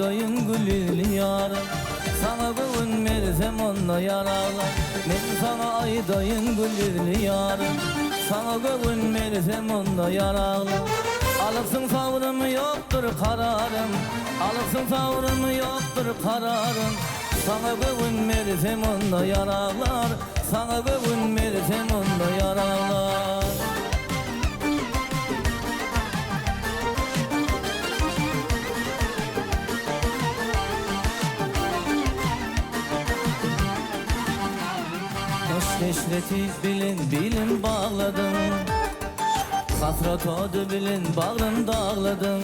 aýdaýyn gül ýüzli ýarym Saňa göwün bersem onda ýaraglar Men saňa aýdaýyn gül ýüzli ýarym Saňa göwün bersem onda ýaraglar Alypsyň sabrymy ýokdur kararym Alypsyň sabrymy ýokdur kararym Saňa göwün bersem onda ýaraglar Saňa göwün bersem onda ýaraglar. Yşk eşreti bilen bilim bagladyň, Hasrat ody bilen bagrym dagladyň.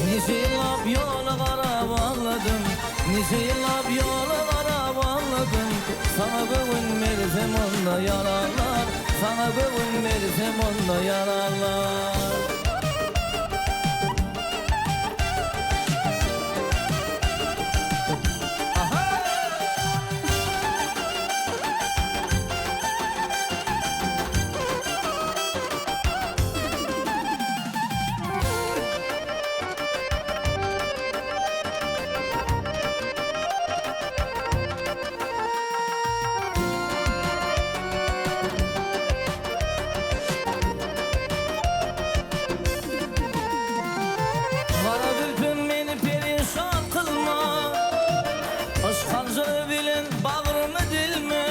Niçe ýyllap ýola garap agladym, Niçe ýyllap ýola garap agladym, Saňa göwün bersem onda ýararlar, Saňa göwün bersem onda ýararlar. Gara zülpüň meni perişan kylma, Yşk hanjary bilen bagrymy dilme.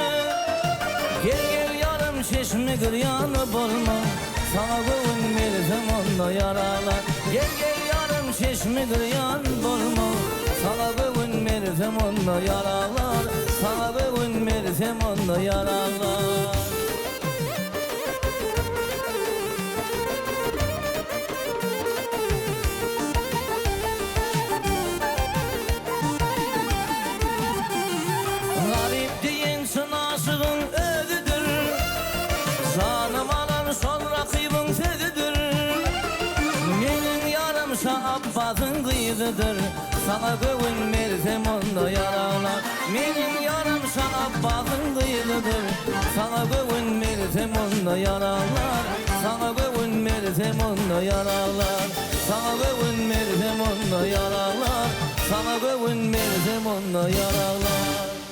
Gel-gel ýarym çeşmi girýany bolma, Saňa göwün bersem onda ýaralar. Gel gel ýarym çeşmi girýan bolma, Saňa göwün bersem onda ýaralar, Saňa göwün bersem onda ýaralar. Garyp diýen çyn aşygyň özüdir. Janym alan şol rakybyň sözüdir. Meniň ýarym Şa Apbasyň gyzydyr. Saňa göwün bersem onda ýaraglar. Meniň ýarym Şa Apbasyň gyzydyr. Saňa göwün bersem onda ýaraglar. Saňa göwün bersem onda ýaraglar. Saňa göwün bersem onda ýaraglar. Saňa göwün bersem onda ýaraglar.